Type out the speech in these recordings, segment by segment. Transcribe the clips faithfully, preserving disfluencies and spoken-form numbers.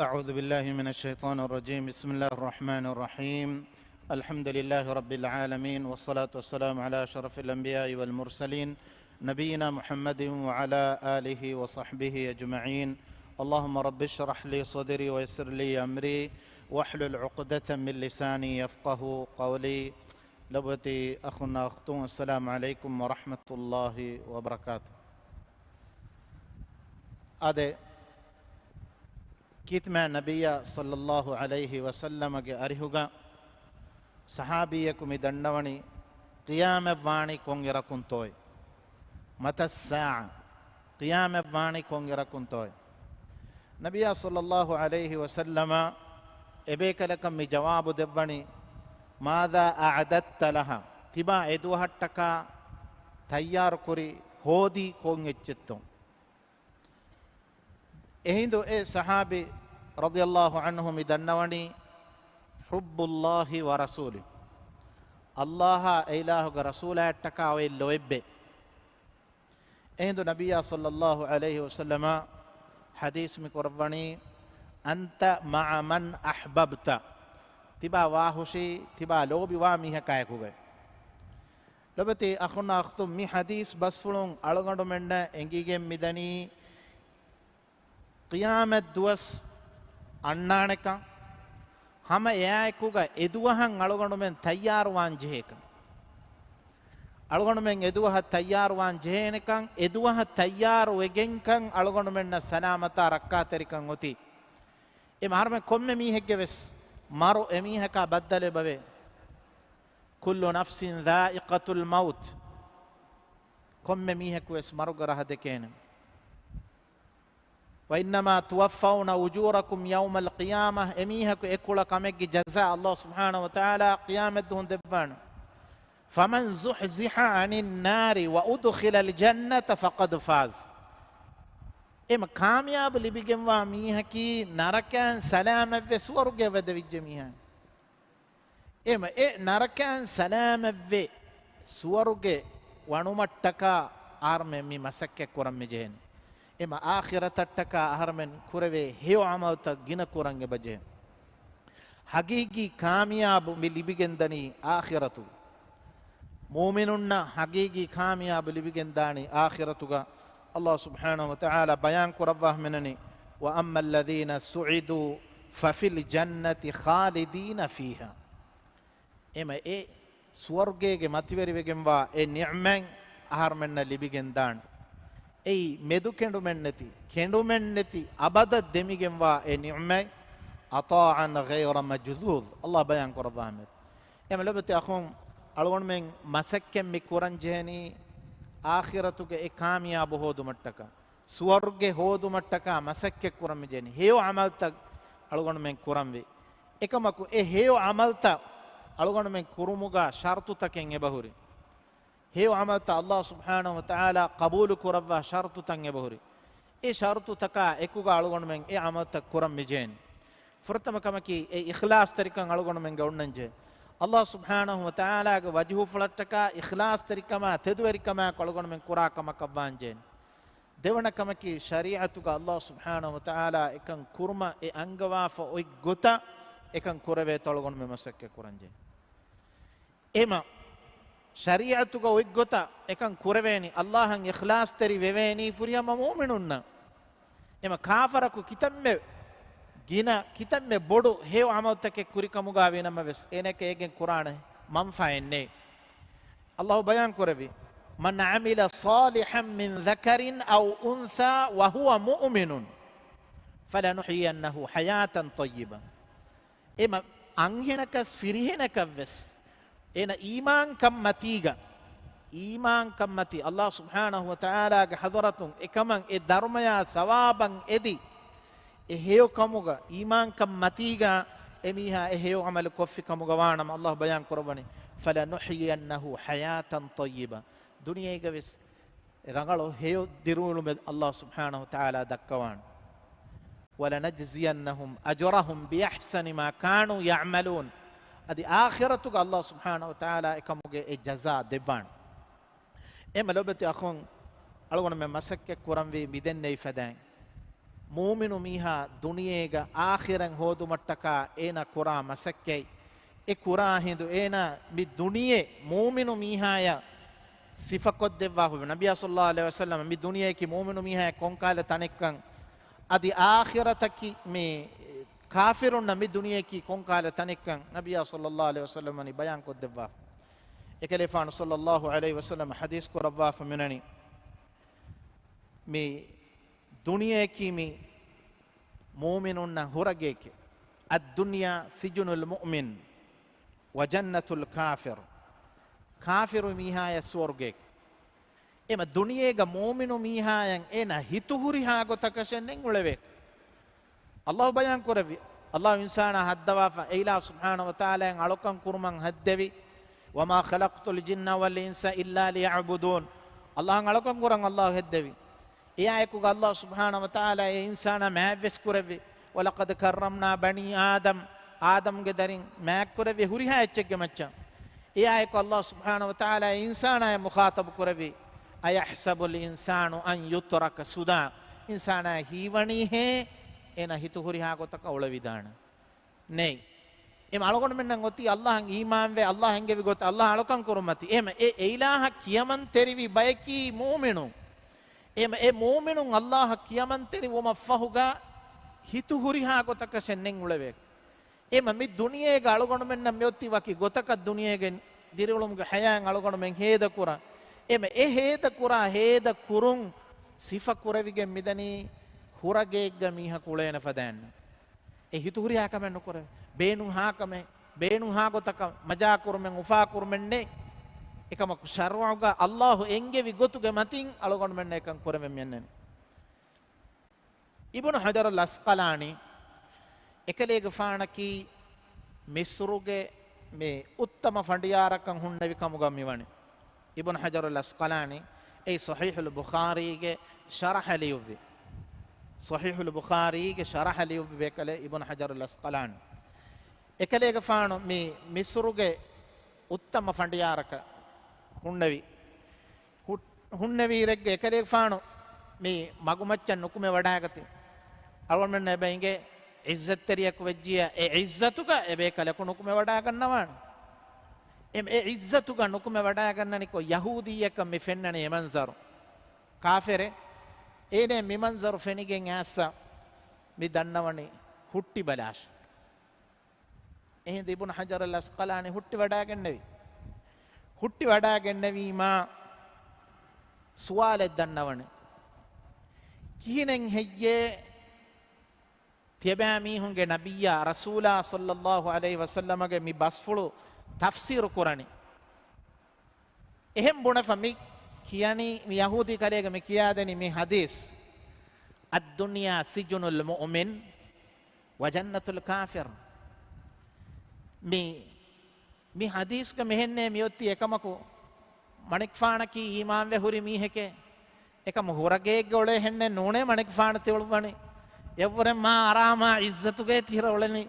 أعوذ بالله من الشيطان الرجيم. بسم الله الرحمن الرحيم. الحمد لله رب العالمين، والصلاة والسلام على أشرف الأنبياء والمرسلين، نبينا محمد وعلى آله وصحبه أجمعين. اللهم رب اشرح لي صدري ويسر لي أمري واحلل عقدة من لساني يفقهوا قولي. ލޮބުވެތި އަޚުންނާ އުޚްތުން، އައްސަލާމު ޢަލައިކުމް ވަރަޙްމަތުﷲި ވަބަރަކާތު. އާދެ، ކީރިތި މާތް ނަބިއްޔާ ޞައްލައްލާހު ޢަލައިހި ވަސައްލަމަގެ އަރިހުގަ ޞަޙާބީއަކު މި ދަންނަވަނީ، ޤިޔާމަތް ވާނީ ކޮން އިރަކުންތޯއޭ؟ متى الساعة؟ ޤިޔާމަތް ވާނީ ކޮން އިރަކުންތޯއޭ؟ ނަބިއްޔާ ޞައްލައްލާހު ޢަލައިހި ވަސައްލަމަ އެބޭކަލަކަށް މި ޖަވާބު ދެއްވަނީ، ماذا أعددت لها؟ ތިބާ އެދުވަހަށްޓަކާ ތައްޔާރުކުރި، ހޯދީ ކޮން އެއްޗެއްތޯ؟ އެހިނދު އެ ޞަޙާބީ ރަޟިޔައްލާހު ޢަންހު މި ދަންނަވަނީ، حب الله ورسوله، ﷲ އާ އެއިލާހުގެ ރަސޫލާއަށްޓަކާ އޮތް ލޯތްބެއް. އެހިނދު ނަބިއްޔާ ޞައްލައްލާހު ޢަލައިހި ވަސައްލަމަ ޙަދީޘް މި ކުރައްވަނީ، أنت مع من أحببت، ތިބާ ވާހުށީ، ތިބާ ލޯބިވާ މީހަކާ އެކުގައި. ލޮބުވެތި އަޚުންނާ އުޚްތުން، މި ޙަދީޘް ބަސްފުޅުން އަޅުގަނޑުމެންނަށް އެނގިގެން މިދަނީ، ޤިޔާމަތް ދުވަސް އަންނާނެކަން، ހަމަ އެއާއެކުގަ އެދުވަހަށް އަޅުގަނޑުމެން ތައްޔާރުވާން ޖެހޭކަން. އަޅުގަނޑުމެން އެދުވަހަށް ތައްޔާރުވާން ޖެހޭނެކަން، އެދުވަހަށް ތައްޔާރު ވެގެންކަން އަޅުގަނޑުމެންނަށް ސަލާމަތާ ރައްކާތެރިކަން އޮތީ. އެ އަހަރުމެން ކޮންމެ މީހެއްގެ ވެސް މަރު އެމީހަކާ ބައްދަލެއް ބަވޭ. كل نفس ذائقة الموت. ކޮންމެ މީހަކު ވެސް މަރުގެ ރަހަ ދެކޭނެ. وإنما توفون أجوركم يوم القيامة. އެމީހަކު އެކުޅަ ކަމެއްގެ ޖަޒާ ﷲ ސުބްޙާނަހު ވަތަޢާލާ ޤިޔާމަތްދުވަހު ދެއްވާނެ. فمن زحزح عن النار وأدخل الجنة فقد فاز. އެމަ ކާމިޔާބު ލިބިގެންވާ މީހަކީ ނަރަކައިން ސަލާމަތްވެ ސުވަރުގެ ވަދެވިއްޖެ މީހާ. އެމަ އެ ނަރަކައިން ސަލާމަތްވެ ސުވަރުގެ ވަނުމަށްޓަކާ އަހަރުމެން މި މަސައްކަތް ކުރަން މި ޖެހެނީ. އެމަ އާޚިރަތަށްޓަކާ އަހަރުމެން ކުރެވޭ ހެޔޮ ޢަމަލުތައް ގިނަ ކުރަން އެބަޖެހޭ. ޙަޤީޤީ ކާމިޔާބު މި ލިބިގެންދަނީ އާޚިރަތު. މުއުމިނުންނަށް ޙަޤީޤީ ކާމިޔާބު ލިބިގެންދާނީ އާޚިރަތުގަ. ﷲ ސުބްޙާނަހު ވަތަޢާލާ ބަޔާން ކުރައްވާ ހަމެނަނީ، وأما الذين سعدوا ففي الجنة خالدين فيها. އެމަ އެ ސުވަރުގޭގެ މަތިވެރިވެގެންވާ އެ ނިޢުމަތް އަހަރުމެންނަށް ލިބިގެންދާނެ. އެއީ މެދުކެނޑުމެއްނެތި، ކެނޑުމެއްނެތި، އަބަދަށް ދެމިގެންވާ އެ ނިޢުމަތް، عطاء غير مجذوذ، ﷲ ބަޔާން ކުރައްވާ ހަމެ. އެމަ ލޮބުވެތި އަޚުން، އަޅުގަނޑުމެން މަސައްކަތް މި ކުރަން ޖެހެނީ އާޚިރަތުގެ އެ ކާމިޔާބު ހޯދުމަށްޓަކާ، ސުވަރުގެ ހޯދުމަށްޓަކާ މަސައްކަތް ކުރަން މި ޖެހެނީ. ހެޔޮ ޢަމަލުތައް އަޅުގަނޑުމެން ކުރަންވީ. އެކަމަކު އެ ހެޔޮ ޢަމަލުތައް އަޅުގަނޑުމެން ކުރުމުގަ ޝަރުޠުތަކެއް އެބަހުރި. ހެޔޮ ޢަމަލުތައް ﷲ ސުބްޙާނަހު ވަތަޢާލާ ޤަބޫލު ކުރައްވާ ޝަރުޠުތައް އެބަހުރި. އެ ޝަރުޠުތަކާ އެކުގަ އަޅުގަނޑުމެން އެ ޢަމަލުތައް ކުރަން މި ޖެހެނީ. ފުރަތަމަ ކަމަކީ އެ އިޚްލާޞްތެރިކަން އަޅުގަނޑުމެންގެ އޮންނަން ޖެހޭ. ﷲ ސުބްޙާނަހު ވަތަޢާލާގެ ވަޖްހުފުޅަށްޓަކާ އިޚްލާޞްތެރިކަމާ ތެދުވެރިކަމާއެކު އަޅުގަނޑުމެން ކުރާ ކަމަކަށްވާން ޖެހޭ. ދެވަނަ ކަމަކީ، ޝަރީޢަތުގަ ﷲ ސުބްޙާނަހު ވަތަޢާލާ އެކަން ކުރުމަށް އެ އަންގަވާފަ އޮތް ގޮތަށް އެކަން ކުރެވޭތޯ އަޅުގަނޑުމެން މަސައްކަތް ކުރަންޖެހޭ. އެމަ ޝަރީޢަތުގަ އޮތް ގޮތަށް އެކަން ކުރެވޭނީ، ﷲ އަށް އިޚްލާޞްތެރި ވެވޭނީ ފުރިހަމަ މުއުމިނުންނަށް. އެމަ ކާފަރަކު ކިތަންމެ ގިނަ، ކިތަންމެ ބޮޑު ހެޔޮ ޢަމަލުތަކެއް ކުރިކަމުގަ ވީނަމަވެސް، އޭނައަކަށް އޭގެން ކުރާނެ މަންފާއެއް ނެތް. ﷲ ބަޔާން ކުރެއްވި، من عمل صالحا من ذكر أو أنثى وهو مؤمن فلنحيينه حياة طيبة. އެމަ އަންހެނަކަސް ފިރިހެނަކަސްވެސް އޭނަ އީމާންކަން މަތީގަ، އީމާންކަން މަތީ، ﷲ ސުބްޙާނަހު ވަތަޢާލާގެ ޙަޟްރަތުން އެކަމަށް އެ ދަރުމަޔާ ސަވާބަށް އެދި، އެ ހެޔޮކަމުގަ އީމާންކަން މަތީގަ އެމީހާ އެ ހެޔޮ ޢަމަލު ކޮށްފި ކަމުގަ ވާނަމަ، ﷲ ބަޔާން ކުރައްވަނީ، فلنحيينه حياة طيبة. ދުނިޔޭގަވެސް ރަނގަޅު ހެޔޮ ދިރިއުޅުމެއް ﷲ ސުބްޙާނަހު ވަތަޢާލާ ދައްކަވާނެ. ولنجزينهم أجرهم بأحسن ما كانوا يعملون. އަދި އާޚިރަތުގަ ﷲ ސުބްޙާނަހު ވަތަޢާލާ އެކަމުގެ އެ ޖަޒާ ދެއްވާނެ. އެމަ ލޮބުވެތި އަޚުން، އަޅުގަނޑުމެން މަސައްކަތް ކުރަންވީ މިދެންނެވި ފަދައިން. މޫމިނު މީހާ ދުނިޔޭގަ އާޚިރަތް ހޯދުމަށްޓަކާ އޭނާ ކުރާ މަސައްކަތް، އެ ކުރާ ހިނދު އޭނާ މި ދުނިޔެ މޫމިނު މީހާޔަށް ސިފަކޮށްދެއްވާފަ. ނަބިޔާ ޞައްލައްލާހު ޢަލައިހި ވަސައްލަމަ މި ދުނިޔެއަކީ މޫމިނު މީހާޔަށް ކޮންކާލަ ތަނެއްކަން، އަދި އާޚިރަތަކީ މި ކާފިރުންނަށް މި ދުނިޔެއަކީ ކޮންކާލަ ތަނެއްކަން ނަބިޔާ ޞައްލައްލާހު ޢަލައިހި ވަސައްލަމަ ވަނީ ބަޔާންކޮށްދެއްވާފަ. އެކަލޭފާނު ޞައްލައްލާހު ޢަލައިހި ވަސައްލަމަ ޙަދީޘް ކުރައްވާފަ މިނަނީ، މި ދުނިޔެއަކީ މި މޫމިނުންނަށް ހުރަގެއެކޭ. الدنيا سجن المؤمن وجنة الكافر. ކާފިރު މީހާޔަށް ސުވަރުގެއެކޭ. އެމަ ދުނިޔޭގަ މޫމިނު މީހާޔަށް އޭނަ ހިތު ހުރިހާ ގޮތަކަށެއް ނެތް އުޅެވޭ. ﷲ ބަޔާން ކުރެއްވި. ﷲ އިންސާނާ ހައްދަވާފަ، އެއިލާހު ސުބްޙާނަހު ވަތަޢާލާއަށް އަޅުކަން ކުރުމަށް ހައްދެވި. وما خلقت الجن والإنس إلا ليعبدون. ﷲ އަށް އަޅުކަން ކުރަން ﷲ ހެއްދެވި. އެއާއެކުގަ ﷲ ސުބްޙާނަހު ވަތަޢާލާ އެ އިންސާނާ މާތްވެސް ކުރެއްވި. ولقد كرمنا بني آدم. އާދަމްގެ ދަރިން މާތްކުރެއްވި ހުރިހާ އެއްޗެއްގެ މައްޗަށް. އެއާއެކު ﷲ ސުބްޙާނަހު ވަތަޢާލާ އެ އިންސާނާޔަށް މުޚާޠަބު ކުރެއްވި. أيحسب الإنسان أن يترك سدى. އިންސާނާ ހީވަނީހޭ އޭނަ ހިތު ހުރިހާ ގޮތަކަށް އުޅެވިދާނެ؟ ނެތް. އެމަ އަޅުގަނޑުމެންނަށް އޮތީ ﷲ އަށް އީމާންވެ، ﷲ އެންގެވި ގޮތަށް ﷲ އަޅުކަން ކުރުމަތި. އެމަ އެ އެއިލާހަށް ކިޔަމަންތެރިވި ބަޔަކީ މޫމިނުން. އެމަ އެ މޫމިނުން ﷲ އަށް ކިޔަމަންތެރި ވުމަށްފަހުގަ ހިތު ހުރިހާ ގޮތަކަށެއް ނެތް އުޅެވޭ. އެމަ މި ދުނިޔޭގަ އަޅުގަނޑުމެންނަށް މިއޮތީ ވަކި ގޮތަކަށް ދުނިޔޭގެ ދިރިއުޅުމުގެ ޙަޔާތް އަޅުގަނޑުމެން ހޭދަކުރަން. އެމަ އެ ހޭދަކުރާ ހޭދަ ކުރުން ސިފަ ކުރެވިގެން މިދަނީ ހުރަގެއެއްގަ މީހަކު އުޅޭނެ ފަދައިންނެއް. އެ ހިތު ހުރިހާ ކަމެއް ނުކުރެވޭ. ބޭނުންހާ ކަމެއް، ބޭނުންހާ ގޮތަކަށް މަޖާކުރުމެއް، އުފާކުރުމެއް ނެތް. އެކަމަކު ޝަރުޢުގަ ﷲ އެންގެވި ގޮތުގެ މަތިން އަޅުގަނޑުމެންނަށް އެކަން ކުރެވެން މިއަންނަނީ. އިބްނު ޙަޖަރުލް ޢަސްޤަލާނީ އެކަލޭގެފާނަކީ މިޞްރުގެ މި އުއްތަމަ ފަނޑިޔާރަކަށް ހުންނެވި ކަމުގަ މިވަނީ. އިބްނު ޙަޖަރުލް ޢަސްޤަލާނީ އެއީ ޞަޙީޙުލް ބުޚާރީގެ ޝަރަޙަ ލިޔުއްވި، ޞަޙީޙުލް ބުޚާރީގެ ޝަރަޙަ ލިޔުއްވި ބޭކަލެއް އިބްނު ޙަޖަރުލް ޢަސްޤަލާނީ. އެކަލޭގެފާނު މި މިޞްރުގެ އުއްތަމަ ފަނޑިޔާރަކަށް ހުންނެވި. ހު-، ހުންނެވީރެއްގެ އެކަލޭގެފާނު މި މަގުމައްޗަށް ނުކުމެ ވަޑާގަތީ. އަޅުގަނޑުމެންނަށް އެބަ އިނގޭ ޢިއްޒަތްތެރިޔަކު ވެއްޖިޔާ އެ ޢިއްޒަތުގަ އެބޭކަލަކު ނުކުމެ ވަޑާގަންނަވާނެ. އެ، އެ ޢިއްޒަތުގަ ނުކުމެ ވަޑާގަންނަނިކޮށް ޔަހޫދީއަކަށް މި ފެންނަނީ އެ މަންޒަރު. ކާފިރެއް. އޭނަ މި މަންޒަރު ފެނިގެން އައިސް މި ދަންނަވަނީ ހުއްޓި ބަލާށޭ. އެހިނދު އިބްނު ޙަޖަރުލް ޢަސްޤަލާނީ ހުއްޓި ވަޑާގެންނެވި. ހުއްޓި ވަޑާގެންނެވީމާ ސުވާލެއް ދަންނަވަނީ. ކިހިނެއް ހެއްޔޭ ތިޔަބައިމީހުންގެ ނަބިއްޔާ ރަސޫލާ ޞައްލައްލާހު ޢަލައިހި ވަސައްލަމަގެ މި ބަސްފުޅު ތަފްސީރު ކުރަނީ؟ އެހެން ބުނެފަ މި ކިޔަނީ، މި ޔަހޫދީ ކަލޭގެ މި ކިޔާދެނީ މި ޙަދީޘް، الدنيا سجن المؤمن وجنة الكافر. މި، މި ޙަދީޘްގަ މިހެންނޭ މިއޮތީ އެކަމަކު، މަނިކުފާނަކީ އީމާންވެ ހުރި މީހެކޭ. އެކަމަ ހުރަގެއެއްގަ އުޅޭ ހެންނެއް ނޫނޭ މަނިކުފާނު ތިއުޅުއްވަނީ. އެއަށްވުރެ މާ އަރާމާ ޢިއްޒަތުގައި ތިހިރަ އުޅެނީ.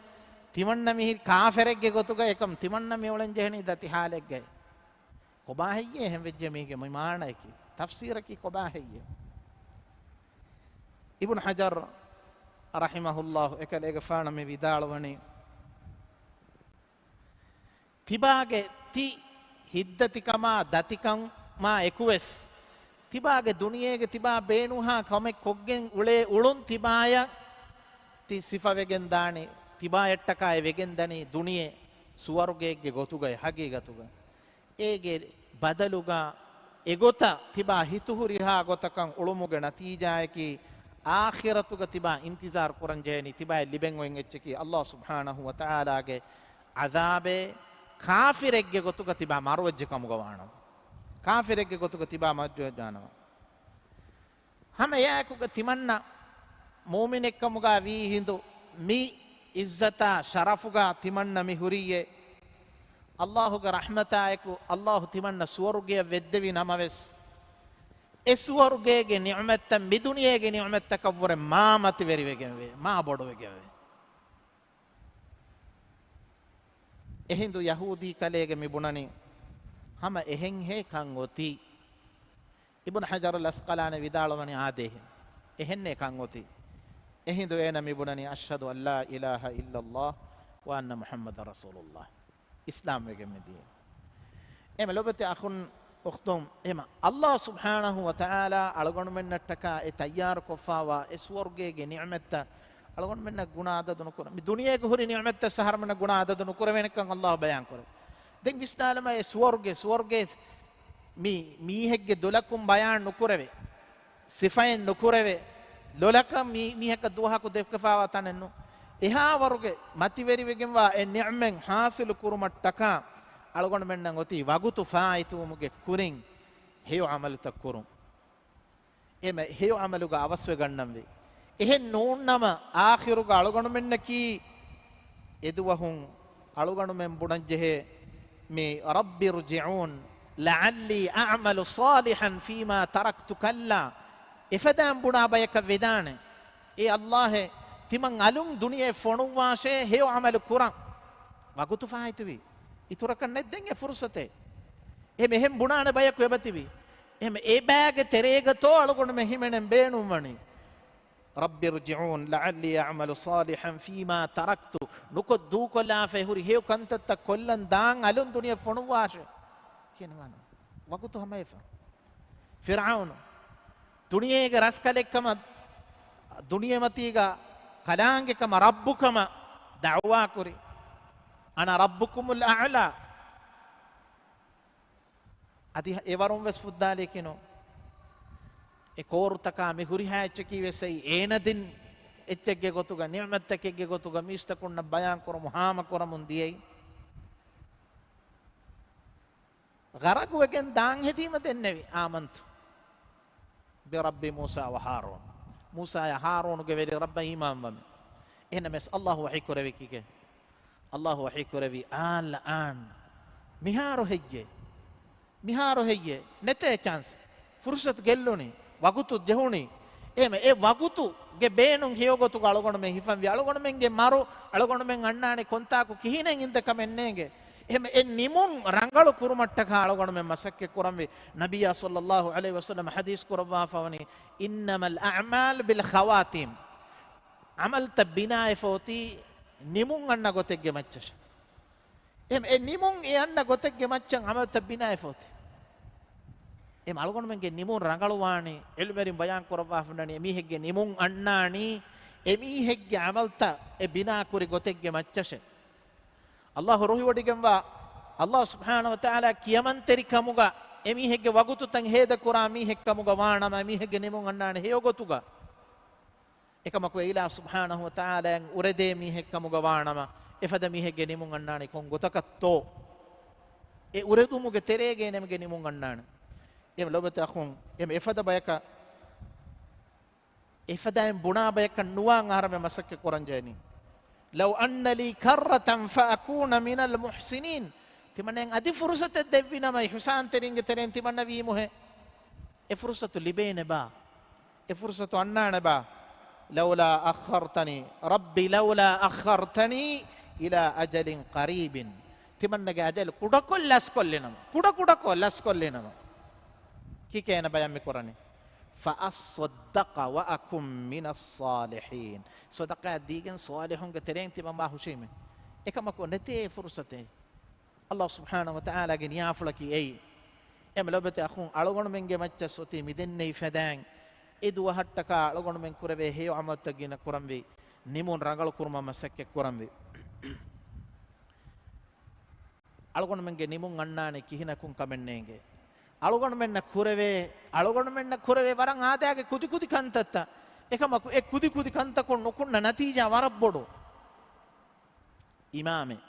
ތިމަންނަ މިހިރީ ކާފަރެއްގެ ގޮތުގަ އެކަމް ތިމަންނަ މި އުޅެން ޖެހެނީ ދަތި ޙާލެއްގައި. ކޮބާ ހެއްޔޭ އެހެން ވެއްޖެ މީގެ މި މާނަޔަކީ؟ ތަފްސީރަކީ ކޮބާ ހެއްޔޭ؟ އިބްނު ޙަޖަރު ރަޙިމަހުﷲ އެކަލޭގެފާނަށް މި ވިދާޅުވަނީ، ތިބާގެ ތި ހިތްދަތިކަމާ ދަތިކަމާ އެކުވެސް، ތިބާގެ ދުނިޔޭގެ ތިބާ ބޭނުންހާ ކަމެއް ކޮށްގެން އުޅޭ އުޅުން ތިބާޔަށް ތި ސިފަވެގެން ދާނީ، ތިބާޔަށްޓަކާ އެ ވެގެން ދަނީ ދުނިޔެ ސުވަރުގެއެއްގެ ގޮތުގައި ޙަޤީޤަތުގަ. އޭގެ ބަދަލުގަ އެގޮތަށް ތިބާ ހިތުހުރިހާ ގޮތަކަށް އުޅުމުގެ ނަތީޖާއަކީ، އާޚިރަތުގަ ތިބާ އިންތިޒާރު ކުރަން ޖެހެނީ ތިބާއަށް ލިބެން އޮތް އެއްޗަކީ، ﷲ ސުބްޙާނަހު ވަތަޢާލާގެ ޢަޛާބެއް ކާފިރެއްގެ ގޮތުގަ ތިބާ މަރުވެއްޖެ ކަމުގަ ވާނަމަ. ކާފިރެއްގެ ގޮތުގަ ތިބާ މަރުވެއްޖެ ވާނަމަ. ހަމަ އެއާއެކުގަ ތިމަންނަ މުއުމިނެއްކަމުގަ ވީ ހިނދު މި ޢިއްޒަތާ ޝަރަފުގަ ތިމަންނަ މި ހުރީއޭ. ﷲގެ ރަޙްމަތާއެކު ﷲ ތިމަންނަ ސުވަރުގެއަށް ވެއްދެވި ނަމަވެސް، އެ ސުވަރުގޭގެ ނިޢުމަތްތައް މި ދުނިޔޭގެ ނިޢުމަތްތަކަށްވުރެ މާ މަތިވެރިވެގެންވޭ، މާ ބޮޑުވެގެންވޭ. އެހިނދު ޔަހޫދީ ކަލޭގެ މި ބުނަނީ، ހަމަ އެހެންހޭ ކަން އޮތީ. އިބްނު ޙަޖަރުލް ޢަސްޤަލާނީ ވިދާޅުވަނީ އާދޭހެން. އެހެންނޭ ކަން އޮތީ. އެހިނދު އޭނަ މިބުނަނީ، "އަޝްހަދު އަން ލާ އިލާހަ އިއްލައްލާހު ވަ އަންނަ މުޙައްމަދަން ރަސޫލުއްލާހް." އިސްލާމް ވެގެން މިދިޔަ. އެމަ ލޮބެތި އަޚުން އުޚްތުން، އެމަ އައްލާހު ސުބްޙާނަހު ވަ ތަޢާލާ އަޅުގަނޑުމެންނަށްޓަކާ އެ ތައްޔާރުކޮށްފާވާ އެ ސުވަރުގޭގެ ނިޢުމަތްތައް އަޅުގަނޑުމެންނަށް ގުނަ އަދަދު ނުކުރަ، މި ދުނިޔޭގަ ހުރި ނިޢުމަތްތައް ސަހަރަމެންނަށް ގުނަ އަދަދު ނުކުރެވޭނެކަން އައްލާހު ބަޔާން ކުރެވޭ. ދެން ވިސްނާލަމާ އެ ސުވަރުގެ، ސުވަރުގެ މި މީހެއްގެ ދޮލަކުން ބަޔާން ނުކުރެވޭ. ސިފައެއް ނުކުރެވޭ. ލޮލަކަށް މީ، މީހަކަށް ދުވަހަކު ދެކެފާވާ ތަނެއް ނޫން. އެހާ ވަރުގެ މަތިވެރިވެގެންވާ އެ ނިޢުމަތް ޙާޞިލު ކުރުމަށްޓަކާ އަޅުގަނޑުމެންނަށް އޮތީ ވަގުތު ފާއިތުވުމުގެ ކުރިން ހެޔޮ ޢަމަލުތައް ކުރުން. އެމެ ހެޔޮ ޢަމަލުގަ އަވަސްވެގަންނަންވީ. އެހެން ނޫންނަމަ، އާޚިރުގަ އަޅުގަނޑުމެންނަކީ އެދުވަހުން އަޅުގަނޑުމެން ބުނަންޖެހޭ މި، "رَبِّ ارْجِعُونِ لَعَلِّي أَعْمَلُ صَالِحًا فِيمَا تَرَكْتُ كَلَّا." އެފަދައިން ބުނާ ބަޔަކަށް ވެދާނެ، "އޭ އައްލާހޭ، ތިމަން އަލުން ދުނިޔެ ފޮނުއްވާށޭ، ހެޔޮ ޢަމަލު ކުރަން." ވަގުތު ފާއިތުވީ. އިތުރަކަށް ނެތް ދެން އެ ފުރުޞަތެއް. އެހެން ބުނާނެ ބަޔަކު އެބަތިބި. އެހެން އެބައިގެ ތެރޭގަތޯ އަޅުގަނޑުމެން ހިމެނެން ބޭނުންވަނީ. "رَبِّ ارْجِعُونِ لَعَلِّي أَعْمَلُ صَالِحًا فِيمَا تَرَكْتُ." ނުކޮށް ދޫކޮށްލާފައި ހުރި ހެޔޮ ކަންތައްތައް ކޮށްލަން ދާން އަލުން ދުނިޔެ ފޮނުއްވާށޭ. ކިޔަންވާނު. ވަގުތު ހަމަވެފަ. ފިރްޢައުނު ދުނިޔޭގެ ރަސްކަލެއްކަމަށް، ދުނިޔެމަތީގަ ކަލާނގެކަމަށް، ރައްބުކަމަށް ދަޢުވާކުރި. "أَنَا رَبُّكُمُ الْأَعْلَى." އަދި އެވަރުން ވެސް ފުއްދާލިއެކިނު. އެ ކޯރުތަކާ މި ހުރިހާ އެއްޗަކީ ވެސް އެއީ އޭނަ ދިން އެއްޗެއްގެ ގޮތުގަ، ނިޢުމަތްތަކެއްގެ ގޮތުގަ މީސްތަކުންނަށް ބަޔާން ކުރަމުން ހާމަ ކުރަމުން ދިޔައީ. ޣަރަގުވެގެން ދާން ހެދީމަ ދެންނެވި، "آمَنْتُ بِرَبِّ مُوسَى وَهَارُونَ." މޫސާޔާ ހާރޫނުގެ ވެރި ރައްބަށް އީމާންވަމެ. އެހެންނަމަވެސް އައްލާހު ވަޙީ ކުރެވި ކީކޭ؟ އައްލާހު ވަޙީ ކުރެވި، "الْآنَ." މިހާރު ހެއްޔޭ؟ މިހާރު ހެއްޔޭ؟ ނެތޭ ޗާންސް. ފުރުޞަތު ގެއްލުނީ. ވަގުތު ޖެހުނީ. އެހެން އެ ވަގުތުގެ ބޭނުން ހެޔޮ ގޮތުގަ އަޅުގަނޑުމެން ހިފަންވީ. އަޅުގަނޑުމެންގެ މަރު، އަޅުގަނޑުމެން އަންނާނެ ކޮންތާކު ކިހިނެއް އިންދެ ކަމެއް ނޭނގެ. އެހެން އެ ނިމުން ރަނގަޅު ކުރުމަށްޓަކާ އަޅުގަނޑުމެން މަސައްކަތް ކުރަންވީ. ނަބިއްޔާ ޞައްލައްލާހު ޢަލައިހި ވަސައްލަމަ ޙަދީޘް ކުރައްވާފަވަނީ، "إِنَّمَا الْأَعْمَالُ بِالْخَوَاتِيمِ." ޢަމަލުތައް ބިނާވެފަ އޮތީ ނިމުން އަންނަ ގޮތެއްގެ މައްޗަށް. އެހެން އެ ނިމުން އެ އަންނަ ގޮތެއްގެ މައްޗަށް ޢަމަލުތައް ބިނާވެފަ އޮތީ. އެ އަޅުގަނޑުމެންގެ ނިމުން ރަނގަޅުވާނީ، ޢިލްމުވެރިން ބަޔާން ކުރައްވާފަ އޮންނަނީ، އެމީހެއްގެ ނިމުން އަންނާނީ، އެމީހެއްގެ ޢަމަލުތައް އެ ބިނާކުރި ގޮތެއްގެ މައްޗަށޭ. އައްލާހު ރުހިވޮޑިގެންވާ، އައްލާހު ސުބްޙާނަހު ވަތަޢާލާ ކިޔަމަންތެރިކަމުގަ އެމީހެއްގެ ވަގުތުތައް ހޭދަކުރާ މީހެއްކަމުގަ ވާނަމަ، އެމީހެއްގެ ނިމުން އަންނާނެ ހެޔޮ ގޮތުގަ. އެކަމަކު އެ އިލާހު ސުބްޙާނަހު ވަތަޢާލާއަށް އުރެދޭ މީހެއްކަމުގަ ވާނަމަ، އެފަދަ މީހެއްގެ ނިމުން އަންނާނީ ކޮން ގޮތަކަށްތޯ؟ އެ އުރެދުމުގެ ތެރޭގައި އޭނަގެ ނިމުން އަންނާނެ. އެ ލޮބުވެތި އަޚުން، އެ އެފަދަ ބަޔަކަށް، އެފަދައިން ބުނާ ބަޔަކަށް ނުވާން އަހަރެމެން މަސައްކަތް ކުރަން ޖެހެނީ. "لَوْ أَنَّ لِي كَرَّةً فَأَكُونَ مِنَ الْمُحْسِنِينَ." ތިމަންނައަށް އަދި ފުރުޞަތެއް ދެއްވިނަމަ، އިޙުސާންތެރިންގެ ތެރެއިން ތިމަންނަ ވީމުހޭ. އެ ފުރުޞަތު ލިބޭނެބާ؟ އެ ފުރުޞަތު އަންނާނެބާ؟ "لَوْلَا أَخَّرْتَنِي، رَبِّ لَوْلَا أَخَّرْتَنِي إِلَىٰ أَجَلٍ قَرِيبٍ." ތިމަންނަގެ އަޖަލު ކުޑަކޮށް ލަސްކޮށްލިނަމަ، ކުޑަކުޑަކޮށް ލަސްކޮށްލިނަމަ. ކީކޭ އޭނަ ބަޔާން މި ކުރަނީ؟ "فَأَصَّدَّقَ وَأَكُن مِّنَ الصَّالِحِينَ." ޞަދަޤާތް ދީގެން ޞާލިޙުންގެ ތެރެއިން ތިމަން ވާ ހުށީމޭ. އެކަމަކު ނެތޭ ފުރުޞަތެއް. އައްލާހު ސުބްޙާނަހު ވަތަޢާލާގެ ނިޔާފުޅަކީ އެއީ. އެމަ ލޮބެތި އަޚުން، އަޅުގަނޑުމެންގެ މައްޗަށް އޮތީ މިދެންނެވި ފަދައިން އެ ދުވަހަށްޓަކާ އަޅުގަނޑުމެން ކުރެވޭ ހެޔޮ ޢަމަލުތައް ގިނަ ކުރަންވީ، ނިމުން ރަނގަޅު ކުރުމަށް މަސައްކަތް ކުރަންވީ. އަޅުގަނޑުމެންގެ ނިމުން އަންނާނެ ކިހިނަކުން ކަމެއް ނޭނގެ. އަޅުގަނޑުމެންނަށް ކުރެވޭ، އަޅުގަނޑުމެންނަށް ކުރެވޭ ވަރަށް އާދައިގެ ކުދިކުދި ކަންތައްތައް. އެކަމަކު އެ ކުދިކުދި ކަންތަކުން ނުކުންނަ ނަތީޖާ ވަރަށް ބޮޑު. އިމާމެއް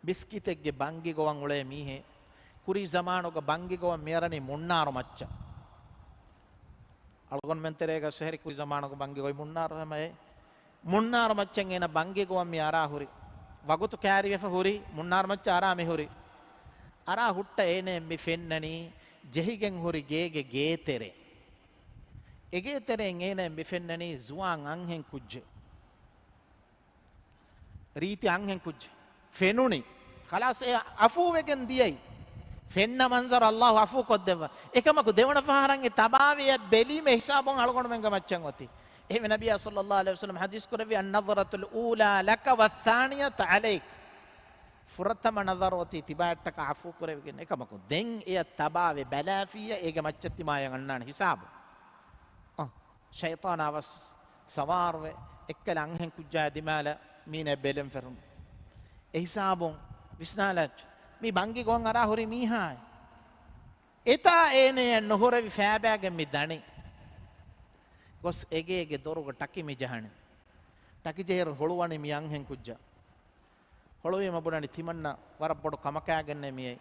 މިސްކިތެއްގެ ބަންގި ގޮވަން އުޅޭ މީހެއް، ކުރީ ޒަމާނުގަ ބަންގި ގޮވަން މިއަރަނީ މުންނާރު މައްޗަށް. އަޅުގަނޑުމެން ތެރޭގަ ސެހެރި ކުރީ ޒަމާނުގަ ބަންގި ގޮވި މުންނާރު ހަމައޭ. މުންނާރު މައްޗަށް އޭނަ ބަންގި ގޮވަން މި އަރާ ހުރި. ވަގުތު ކައިރިވެފަ ހުރި، މުންނާރު މައްޗަށް އަރާ މި ހުރި. އަރާ ހުއްޓަ އޭނަ މި ފެންނަނީ ޖެހިގެން ހުރި ގޭގެ ގޭތެރެ. އެގޭތެރެއިން އޭނަ މި ފެންނަނީ ޒުވާން އަންހެން ކުއްޖެއް. ރީތި އަންހެން ކުއްޖެއް ފެނުނީ. ޚަލާސް، އެ އަފޫވެގެން ދިޔައީ. ފެންނަ މަންޒަރު އައްލާހު އަފޫ ކޮށްދެއްވާ. އެކަމަކު ދެވަނަ ފަހަރަށް އެ ތަބާވެޔަށް ބެލީމަ ހިސާބުން އަޅުގަނޑުމެންގެ މައްޗަށް އޮތީ. އެހެންވެ، ނަބިއްޔާ ޞައްލައްލާހު ޢަލައިހި ވަސައްލަމަ ޙަދީޘް ކުރެއްވި، "النظرة الأولى لك والثانية عليك." ފުރަތަމަ ނަޒަރު އޮތީ ތިބާއަށްޓަކާ ޢަފޫ ކުރެވިގެން، އެކަމަކު ދެން އެޔަށް ތަބާވެ ބަލާފިއްޔާ އޭގެ މައްޗަށް ތިމާޔަށް އަންނާނެ ހިސާބު. އަ، ޝައިޠާނާ ވަސް ސަވާރުވެ، އެއްކަލަ އަންހެން ކުއްޖާ ދިމާލަށް މީނަ ބެލެން ފެށުނު. އެހިސާބުން ވިސްނާލައްޗަ، މި ބަންގި ގޮން އަރާ ހުރީ މީހާއެއް. އެތާ އޭނަޔަށް ނުހުރެވި ފައިބާގެން މި ދަނީ. ގޮސް އެގޭގެ ދޮރުގަ ޓަކި މި ޖަހަނީ. ޓަކި ޖެހިއިރު ހުޅުވަނީ މި އަންހެން ކުއްޖާ. ހުޅުވީމަ ބުނަނީ ތިމަންނަ ވަރަށް ބޮޑު ކަމަކާގެންނޭ މިއައީ.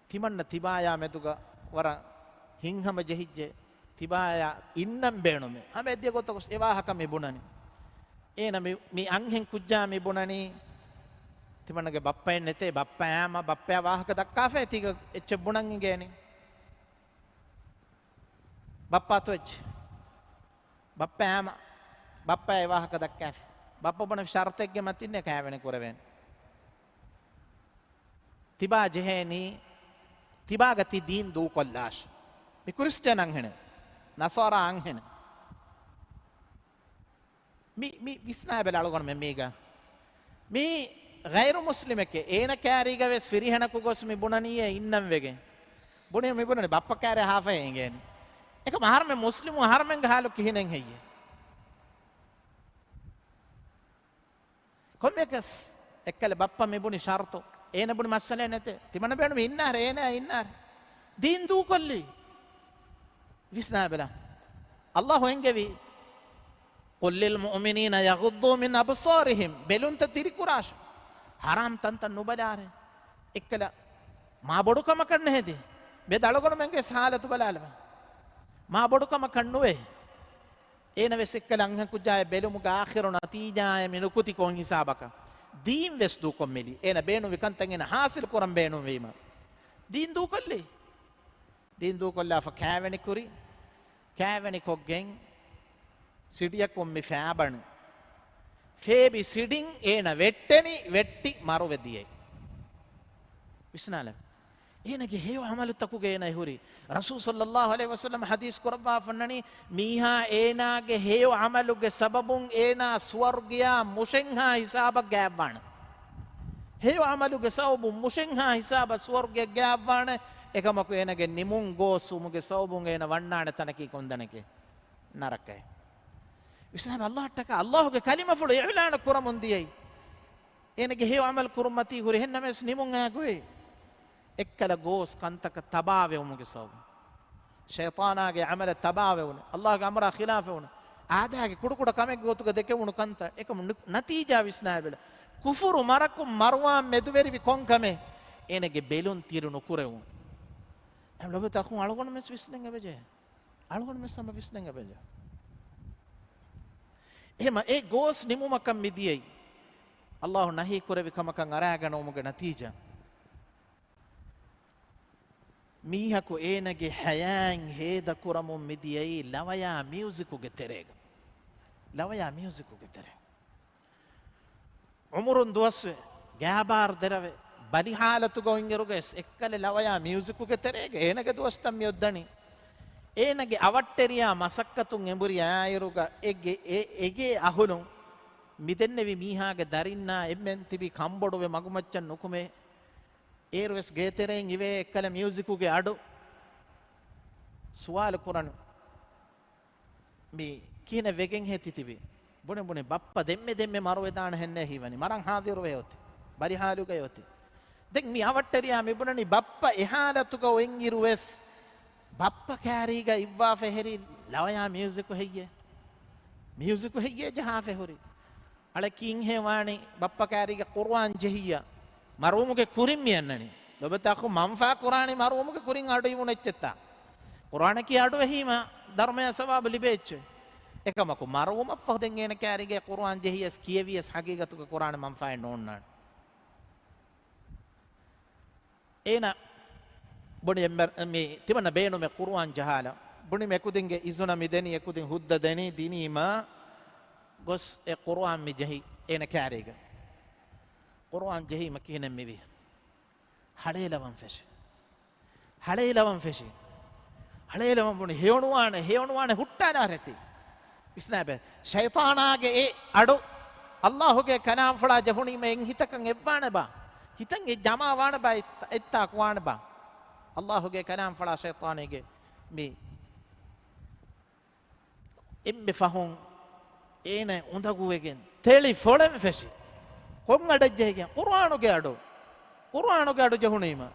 ތިމަންނަ ތިބާޔާ މެދުގަ ވަރަށް ހިތްހަމަ ޖެހިއްޖެ. ތިބާޔާ އިންނަން ބޭނުމޭ. ހަމަ އެއްދިޔަ ގޮތަކުސް އެ ވާހަކަ މި ބުނަނީ. އޭނަ މި، މި އަންހެން ކުއްޖާ މި ބުނަނީ، ތިމަންނަގެ ބައްޕައެއް ނެތޭ، ބައްޕަ އާމަ، ބައްޕަޔާ ވާހަކަ ދައްކާފައި ތީގަ އެއްޗެއް ބުނަން އިނގޭނީ. ބައްޕާތޯ އެއްޗެއް؟ ބައްޕަ އާމަ، ބައްޕަ އެ ވާހަކަ ދައްކާފި. ބައްޕަ ބުނެފި ޝަރުތެއްގެ މަތިންނޭ ކާވެނި ކުރެވޭނެ. ތިބާ ޖެހޭނީ، ތިބާގަ ތި ދީން ދޫކޮށްލާށި. މި ކްރިސްޓިއަން އަންހެނެއް، ނަޞާރާ އަންހެނެއް. މި، މި ވިސްނާބަލަ އަޅުގަނޑުމެން މީގަ. މީ ޣައިރު މުސްލިމެކޭ. އޭނަ ކާރީގަ ވެސް ފިރިހެނަކު ގޮސް މި ބުނަނީއޭ އިންނަން ވެގެން. ބުނި މި ބުނަނީ ބައްޕަ ކާރޭ ހާފައޭ އިނގޭނެ. އެކަމަ އަހަރުމެން މުސްލިމު އަހަރުމެންގެ ހާލު ކިހިނެއް ހެއްޔޭ؟ ކޮންމެއަކަސް އެއްކަލަ ބައްޕަ މި ބުނި ޝަރުތު. އޭނަ ބުނި މައްސަލައެއް ނެތޭ. ތިމަންނަ ބޭނުމީ އިންނާރެ، އޭނަ އިންނާރެ. ދީން ދޫކޮށްލީ. ވިސްނާބަލަ. ﷲ އެންގެވީ، "قل للمؤمنين يغضوا من أبصارهم." ބެލުންތައް ދިރިކުރާށި. ހަރާމް ތަންތަން ނުބަލާރެ. އެއްކަލަ މާ ބޮޑު ކަމަކަށް ނެހެދި. މިއަދު އަޅުގަނޑުމެންގެ ހާލަތު ބަލާލަބަ. މާ ބޮޑު ކަމަކަށް ނުވޭ. އޭނަ ވެސް އެއްކަލަ އަންހެން ކުއްޖާއެއް ބެލުމުގެ އާޚިރު ނަތީޖާއެއް މި ނުކުތި ކޮން ހިސާބަކަށް؟ ދީން ވެސް ދޫކޮށް މިލި. އޭނަ ބޭނުންވި ކަންތައް އޭނަ ހާސިލް ކުރަން ބޭނުންވީމަ. ދީން ދޫކޮށްލި. ދީން ދޫކޮށްލާފަ ކާވެނި ކުރި. ކާވެނި ކޮށްގެން ސިޑިއަކުން މި ފާބަނި. ފޭބި ސިޑިން އޭނަ ވެއްޓެނި، ވެއްޓި މަރުވެ ދިޔައީ. ވިސްނާލަ. އޭނަގެ ހެޔޮ ޢަމަލުތަކުގަ އޭނަ ހުރި. ރަސޫލު ޞައްލައްލާހު ޢަލައިހި ވަސައްލަމަ ޙަދީޘް ކުރައްވާފަ އޮންނަނީ، މީހާ އޭނާގެ ހެޔޮ ޢަމަލުގެ ސަބަބުން އޭނާ ސުވަރުގެޔާ މުށެންހާ ހިސާބަށް ގާތްވާނެ. ހެޔޮ ޢަމަލުގެ ސަބަބުން މުށެންހާ ހިސާބަށް ސުވަރުގެޔަށް ގާތްވާނެ. އެކަމަކު އޭނާގެ ނިމުން ގޯސްވުމުގެ ސަބަބުން އޭނާ ވަންނާނެ ތަނަކީ ކޮން ތަނެކޭ؟ ނަރަކައެއް. ވިސްނާބަ، ﷲ އަށްޓަކާ ﷲ ގެ ކަލިމަފުޅު އިޢުލާނު ކުރަމުން ދިޔައީ. އޭނަގެ ހެޔޮ ޢަމަލު ކުރުން މަތީ ހުރި ހެންނަމެސް ނިމުން އާގޮތް. އެއްކަލަ ގޯސް ކަންތަކަށް ތަބާވެވުމުގެ ސަބަބުން. ޝައިޠާނާގެ ޢަމަލަށް ތަބާވެވުނު. ﷲ ގެ އަމުރާ ޚިލާފެވުނު. އާދައިގެ ކުޑަކުޑަ ކަމެއްގެ ގޮތުގަ ދެކެވުނު ކަންތައް. އެކަމު ނު-، ނަތީޖާ ވިސްނާބެލަ. ކުފުރު މަރަކުން މަރުވާން މެދުވެރިވި ކޮން ކަމެއް؟ އޭނަގެ ބެލުން ތިރި ނުކުރެވުން. އެހެން ލޮބުވެތި އަޚުން އަޅުގަނޑުމެސް ވިސްނެން އެބަޖެހޭ. އަޅުގަނޑުމެސް ހަމަ ވިސްނެން އެބަޖެހޭ. އެހެމަ އެ ގޯސް ނިމުމަކަށް މިދިޔައީ. ﷲ ނަހީ ކުރެވި ކަމަކަށް އަރާގަނެވުމުގެ ނަތީޖާ. މީހަކު އޭނަގެ ޙަޔާތް ހޭދަކުރަމުން މިދިޔައީ ލަވަޔާ މިއުޒިކުގެ ތެރޭގަ. ލަވަޔާ މިއުޒިކުގެ ތެރޭ. ޢުމުރުން ދުވަސްވެ، ގާބާރު ދެރަވެ، ބަލި ޙާލަތުގަ އޮތްއިރުގައިސް އެއްކަލަ ލަވަޔާ މިއުޒިކުގެ ތެރޭގަ އޭނަގެ ދުވަސްތައް މިއޮއްދަނީ. އޭނަގެ އަވަށްޓެރިޔާ މަސައްކަތުން އެނބުރި އައިއިރުގަ އެގެ، އެ، އެގޭ އަހުލުން މިދެންނެވި މީހާގެ ދަރިންނާ އެންމެން ތިބި ކަންބޮޑުވެ މަގުމައްޗަށް ނުކުމެ. އޭރުވެސް ގޭތެރެއިން އިވޭ އެއްކަލަ މިއުޒިކުގެ އަޑު. ސުވާލު ކުރަން. މި ކިހިނެއް ވެގެންހޭ ތިތިބީ؟ ބުނެ ބުނެ ބައްޕަ ދެންމެ ދެންމެ މަރުވެދާނެ ހެންނޭ ހީވަނީ. މަރަން ހާޒިރުވެ އޮތީ. ބަލި ޙާލުގައި އޮތީ. ދެން މި އަވަށްޓެރިޔާ މި ބުނަނީ ބައްޕަ އެ ޙާލަތުގަ އޮތްއިރުވެސް ބައްޕަ ކާރީގަ އިއްވާފަ ހެރީ ލަވަޔާ މިއުޒިކު ހެއްޔޭ؟ މިއުޒިކު ހެއްޔޭ ޖަހާފަ ހުރީ؟ އަޅެ ކީންހޭ ވާނީ ބައްޕަ ކާރީގަ ޤުރުއާން ޖެހިއްޔާ؟ މަރުވުމުގެ ކުރިން މި އަންނަނީ. ލޮބެތި އަޚު މަންފާ ކުރާނީ މަރުވުމުގެ ކުރިން އަޑު އިވުނު އެއްޗެއްތާ. ޤުރުއާނަކީ އަޑު އެހީމަ ދަރުމަޔާ ސަވާބު ލިބޭ އެއްޗެއް. އެކަމަކު މަރުވުމަށްފަހު ދެން އޭނަ ކާރީގަ ޤުރުއާން ޖެހިޔަސް ކިޔެވިޔަސް ޙަޤީޤަތުގަ ޤުރުއާނެއް މަންފާއެއް ނޯންނާނެ. އޭނަ ބުނި އެއްމެ-، މި ތިމަންނަ ބޭނުމެ ޤުރުއާން ޖަހާލަ. ބުނި މެ ކުދިންގެ އިޒުނަ މި ދެނީ، އެ ކުދިން ހުއްދަ ދެނީ، ދިނީމަ ގޮސް އެ ޤުރުއާން މި ޖެހި އޭނަ ކާރީގަ. ޤުރުއާން ޖެހީމަ ކިހިނެއް މިވީ؟ ހަޅޭލަވަން ފެށި. ހަޅޭލަވަން ފެށި. ހަޅޭލަވަން ބުނި ހެޔޮނުވާނެ، ހެޔޮނުވާނެ ހުއްޓާލާ ރެތި. ވިސްނާބެ. ޝައިޠާނާގެ އެ އަޑު އައްލާހުގެ ކަލާމްފުޅާ ޖެހުނީމަ އެއް ހިތަކަށް އެއްވާނެބާ؟ ހިތަށް އެއް ޖަމާވާނެބާ؟ އެއް، އެއްތާކު ވާނެބާ؟ އައްލާހުގެ ކަލާމްފުޅާ ޝައިޠާނީގެ މި އެންމެ ފަހުން އޭނަ އުނދަގޫވެގެން ތެޅި ފޮޅެން ފެށި. ކޮން އަޑެއް ޖެހިގެން؟ ޤުރުއާނުގެ އަޑު. ޤުރުއާނުގެ އަޑު ޖެހުނީމަ.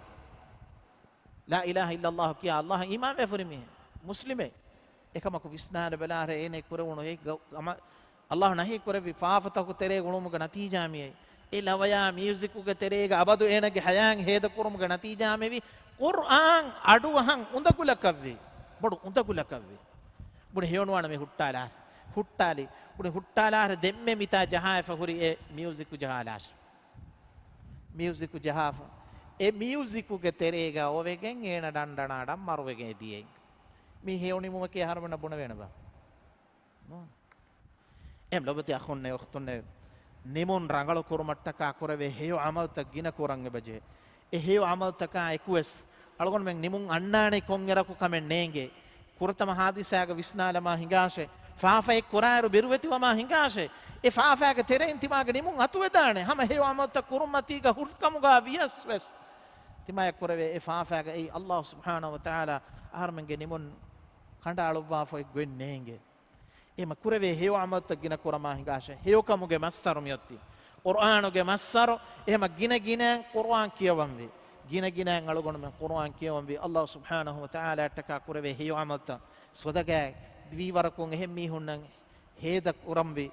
ލާ އިލާހަ އިއްލައްލާހު ކިޔާ އައްލާހަށް އީމާންވެ ފުރި މީހެއް. މުސްލިމެއް. އެކަމަކު ވިސްނާލަބަލާހަރެ އޭނަ ކުރެވުނު އެ ގަ-، އަމަ-، އައްލާހު ނަހީ ކުރެއްވި ފާފަތަކު ތެރޭގަ އުޅުމުގެ ނަތީޖާ މިއެއް. އެ ލަވަޔާ މިއުޒިކުގެ ތެރޭގަ އަބަދު އޭނަގެ ހަޔާތް ހޭދަކުރުމުގެ ނަތީޖާ މިވީ ޤުރްއާން އަޑުއަހަން އުނދަގުލަކަށްވީ. ބޮޑު އުނދަގުލަކަށްވީ. ބުނި ހެޔޮނުވާނެ މި ހުއްޓާލާ. ހުއްޓާލި. ބުނި ހުއްޓާލާހަރެ ދެންމެ މިތާ ޖަހާފަ ހުރި އެ މިއުޒިކު ޖަހާލާށޭ. މިއުޒިކު ޖަހާފަ. އެ މިއުޒިކުގެ ތެރޭގަ އޮވެގެން އޭނަ ޑަންޑަނާ ޑަން މަރުވެގެން ދިޔައީ. މި ހެޔޮ ނިމުމަކީ އަހަރުމެންނަށް ބުނެވޭނެބާ؟ ނޫން. އެހެން ލޮބުވެތި އަޚުންނޭ އުޚްތުންނޭ، ނިމުން ރަނގަޅު ކުރުމަށްޓަކާ ކުރެވޭ ހެޔޮ ޢަމަލުތައް ގިނަ ކުރަން އެބަޖެހޭ. އެ ހެޔޮ ޢަމަލުތަކާ އެކުވެސް އަޅުގަނޑުމެން ނިމުން އަންނާނެ ކޮންއެރަކު ކަމެއް ނޭނގޭ. ކުރަތަމަ ހާދިސާގަ ވިސްނާލަމާ ހިނގާށޭ. ފާފައެއް ކުރާއިރު ބިރުވެތިވަމާ ހިނގާށޭ. އެ ފާފާގެ ތެރެއިން ތިމާގެ ނިމުން އަތުވެދާނެ. ހަމަ ހެޔޮ ޢަމަލުތައް ކުރުމަތީގަ ހުރިކަމުގަ ވިޔަސް ވެސް ތިމާޔަށް ކުރެވޭ އެ ފާފާގައި އައްލާހު ސުބްޙާނަހު ވަ ތަޢާލާ އަހަރުމެންގެ ނިމުން ކަނޑައަޅުއްވާފައި ގޮތް ނޭނގޭ. އެހެމަ ކުރެވޭ ހެޔޮ ޢަމަލުތައް ގިނަ ކުރަމާ ހިނގާށޭ. ހެޔޮކަމުގެ މައްސަރު މިއޮތީ. ޤުރްއާނުގެ މައްސަރު، އެހެމަ ގިނަ ގިނައިން ޤުރްއާން ކިޔަވަންވީ. ގިނަ ގިނައިން އަޅުގަނޑުމެން ޤުރްއާން ކިޔަވަންވީ. އައްލާހު ސުބްޙާނަހު ވަ ތަޢާލާއަށްޓަކާ ކުރެވޭ ހެޔޮ ޢަމަލުތައް ސޮދަގައި ވީވަރަކުން އެހެން މީހުންނަށް ހޭދަ ކުރަންވީ.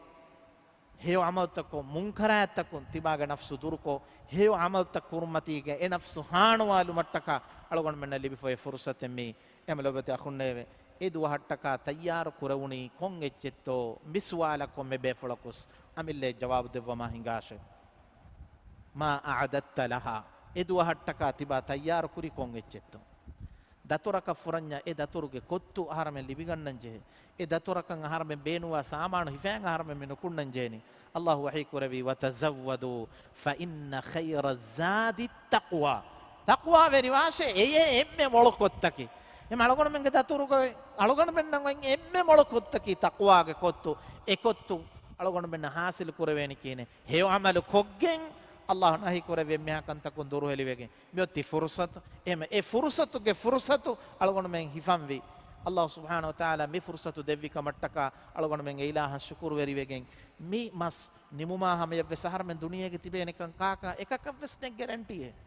ހެޔޮ ޢަމަލުތަކުން، މުންކަރާތްތަކުން ތިބާގެ ނަފްސު ދުރުކޮށް، ހެޔޮ ޢަމަލުތައް ކުރުމަތީގަ އެ ނަފްސު ހާނުވާލުމަށްޓަކާ އަޅުގަނޑުމެންނަށް ލިބިފައި ފުރުޞަތެއް މީ. އެމަ ލޮބެތި އަޚުންނޭވެ! އެ ދުވަހަށްޓަކާ ތައްޔާރު ކުރެވުނީ ކޮން އެއްޗެއްތޯ؟ މި ސުވާލަށް ކޮންމެ ބޭފުޅަކުސް އަމިއްލައަށް ޖަވާބު ދެއްވަމާ ހިނގާށޭ. މާ އަޢަދައްތަ ލަހާ؟ އެ ދުވަހަށްޓަކާ ތިބާ ތައްޔާރު ކުރީ ކޮން އެއްޗެއްތޯ؟ ދަތުރަކަށް ފުރަންޏާ އެ ދަތުރުގެ ކޮއްތު އަހަރަމެން ލިބިގަންނަން ޖެހޭ. އެ ދަތުރަކަށް އަހަރަމެން ބޭނުންވާ ސާމާނު ހިފައިން އަހަރަމެން މި ނުކުންނަން ޖެހެނީ. އައްލާހު ވަޙީ ކުރެއްވީ، "وَتَزَوَّدُوا فَإِنَّ خَيْرَ الزَّادِ التَّقْوَى." ތަޤްވާވެރިވާށޭ، އެޔޭ އެންމެ މޮޅު ކޮއްތަކީ. އެމަ އަޅުގަނޑުމެންގެ ދަތުރުގައި އަޅުގަނޑުމެންނަށް އޮތް އެންމެ މޮޅު ކޮއްތަކީ ތަޤްވާގެ ކޮއްތު. އެ ކޮއްތު އަޅުގަނޑުމެންނަށް ޙާޞިލު ކުރެވޭނެ ކިހިނެއް؟ ހެޔޮ ޢަމަލު ކޮށްގެން އައްލާހު ނަހީ ކުރެއްވި އެންމެހާ ކަންތަކުން ދުރުހެލިވެގެން. މިއޮތީ ފުރުޞަތު. އެހެމަ އެ ފުރުޞަތުގެ ފުރުޞަތު އަޅުގަނޑުމެން ހިފަންވީ. އައްލާހު ސުބްޙާނަހު ވަ ތަޢާލާ މި ފުރުޞަތު ދެއްވި ކަމަށްޓަކާ އަޅުގަނޑުމެން އެ އިލާހަށް ޝުކުރުވެރިވެގެން، މި މަސް ނިމުމާ ހަމަޔަށްވެސް އަހަރުމެން ދުނިޔޭގަ ތިބޭނެކަން ކާކަށް އެކަކަށްވެސް ނެތް ގެރެންޓީއެއް.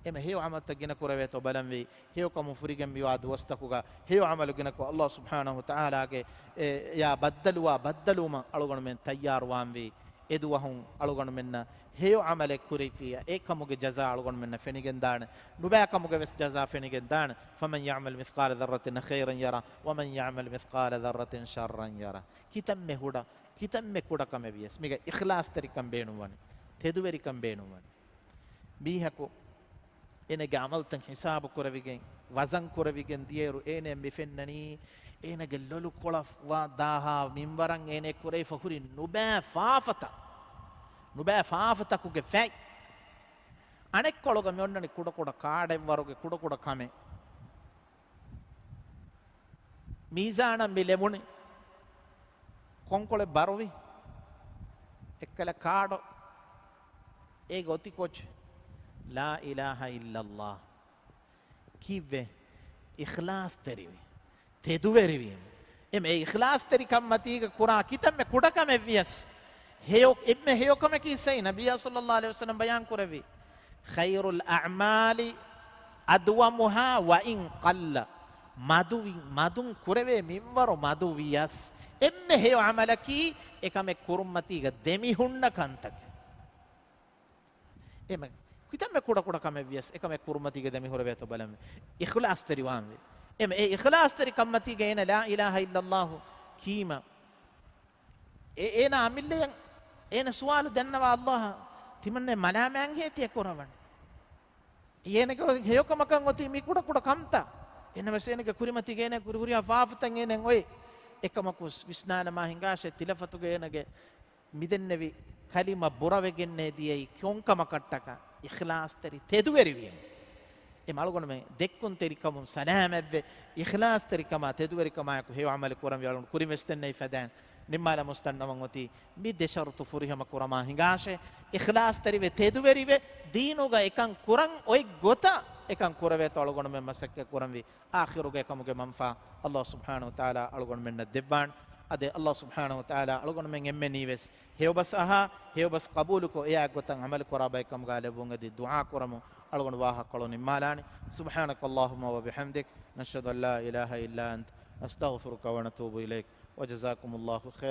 އެމަ ހެޔޮ ޢަމަލުތައް ގިނަ ކުރެވޭތޯ ބަލަންވީ. ހެޔޮކަމުން ފުރިގެން މިވާ ދުވަސްތަކުގަ ހެޔޮ ޢަމަލު ގިނަކޮށް، އައްލާހު ސުބްޙާނަހު ވަ ތަޢާލާގެ އެ، އެޔާ ބައްދަލުވާ ބައްދަލުވުމަށް އަޅުގަނޑުމެން ތައްޔާރުވާންވީ. އެ ދުވަހުން އަޅުގަނޑުމެންނަށް ހެޔޮ ޢަމަލެއް ކުރިފިއްޔާ އެ ކަމުގެ ޖަޒާ އަޅުގަނޑުމެންނަށް ފެނިގެންދާނެ. ނުބައި ކަމުގެ ވެސް ޖަޒާ ފެނިގެންދާނެ. فَمَنْ يَعْمَلْ مِثْقَالَ ذَرَّةٍ خَيْرًا يَرَهُ وَمَنْ يَعْمَلْ مِثْقَالَ ذَرَّةٍ شَرًّا يَرَهُ. ކިތަންމެ ހުޑަ، ކިތަންމެ ކުޑަ ކަމެއް ވިޔަސް މީގަ އިޚްލާޞްތެރިކަން ބޭނުންވަނީ، ތެދުވެރިކަން ބޭނުންވަނީ. މީހަކު އޭނަގެ ޢަމަލުތައް ހިސާބު ކުރެވިގެން، ވަޒަން ކުރެވިގެން ދިޔައިރު އޭނައަށް މި ފެންނަނީ، އޭނަގެ ލޮލުކޮޅަށް ވާ ދާހާ މިންވަރަށް އޭނަ ކުރެވިފަ ހުރި ނުބައި ފާފަތައް، ނުބައި ފާފަތަކުގެ ފަތް. އަނެއްކޮޅުގަ މި އޮންނަނީ ކުޑަކުޑަ ކާޑެއްވަރުގެ ކުޑަކުޑަ ކަމެއް. މީޒާނަށް މި ލެވުނީ ކޮންކޮޅެއް ބަރުވި އެއްކަލަ ކާޑު އޭގެ އޮތި ކޯޗެއް؟ ލާ އިލާހަ އިއްލައްލާހު. ކީއްވެ؟ އިޚްލާޞްތެރިވީ، ތެދުވެރިވީމަ. އެމަ އެ އިޚްލާޞްތެރިކަންމަތީގަ ކުރާ ކިތަންމެ ކުޑަކަމެއް ވިޔަސް، ހެޔޮ، އެންމެ ހެޔޮކަމަކީ ސައި ނަބިއްޔާ ޞައްލައްލާހު ޢަލައިހި ވަސައްލަމް ބަޔާން ކުރެއްވި، خَيْرُ الْأَعْمَالِ أَدْوَمُهَا وَإِنْ قَلَّ. މަދުވި، މަދުން ކުރެވޭ މިންވަރު މަދު ވިޔަސް، އެންމެ ހެޔޮ ޢަމަލަކީ އެކަމެއް ކުރުންމަތީގަ ދެމިހުންނަ ކަންތަކެއް. އެމަ ކިތަންމެ ކުޑަކުޑަ ކަމެއް ވިޔަސް، އެކަމެއް ކުރުމަތީގަ ދެމިހުރެވޭތޯ ބަލަން. އިޚްލާޞްތެރިވާންވީ. އެމަ އެ އިޚްލާޞްތެރި ކަންމަތީގަ އޭނަ ލާ އިލާހަ އިއްލައްލާހު ކީމަ އެ-، އޭނާ އަމިއްލަޔަށް އޭނަ ސުވާލު ދެންނަވާ އައްލާހަށް ތިމަންނަ މަލާމާތް ހޭތިއެއް ކުރަވަން. އޭނަގެ ހެޔޮކަމަކަށް އޮތީ މި ކުޑަކުޑަ ކަންތައް. އެނަމަސް އޭނަގެ ކުރިމަތީގަ އޭނަ ކުރިހުރިހާ ފާފަތައް އޭނަ އޮތް. އެކަމަކު ވިސްނާލަމާ ހިނގާށޭ ތިލަފަތުގަ އޭނަގެ މިދެންނެވި ކަލިމަ ބުރަވެގެންނޭ ދިޔައީ ކޮންކަމަކަށްޓަކާ؟ އިޚްލާޞްތެރި ތެދުވެރިވީމަ. އެ އަޅުގަނޑުމެން ދެއްކުންތެރިކަމުން ސަލާމަތްވެ، އިޚްލާޞްތެރިކަމާ ތެދުވެރިކަމާއެކު ހެޔޮ ޢަމަލު ކުރަންވީ އަޅުގަނޑު ކުރިންވެސް ދެންނެވި ފަދައިން ނިންމާލަމުން ދަންނަވަން އޮތީ މި ދެ ޝަރުޠު ފުރިހަމަ ކުރަމާ ހިނގާށޭ. އިޚްލާޞްތެރިވެ، ތެދުވެރިވެ، ދީނުގަ އެކަން ކުރަން އޮތް ގޮތަށް އެކަން ކުރެވޭތޯ އަޅުގަނޑުމެން މަސައްކަތް ކުރަންވީ. އާޚިރުގައި ކަމުގެ މަންފާ ﷲ ސުބްޙާނަހޫ ވަތަޢާލާ އަޅުގަނޑުމެންނަށް ދެއްވާނެ. އަދި ﷲ ސުބްޙާނަހޫ ވަތަޢާލާ އަޅުގަނޑުމެން އެންމެނީވެސް ހެޔޮބަސް އަހާ، ހެޔޮބަސް ޤަބޫލުކޮށް، އެއާ ގޮތަށް ޢަމަލު ކުރާ ބައެއް ކަމުގަ ލެއްވުން އެދި ދުޢާ ކުރަމު. އަޅުގަނޑު ވާހަކަކޮޅު ނިންމާލާނެ. سبحانك اللهم وبحمدك، نشهد أن لا إله إلا أنت، نستغفرك ونتوب إليك، وجزاكم الله خيرا.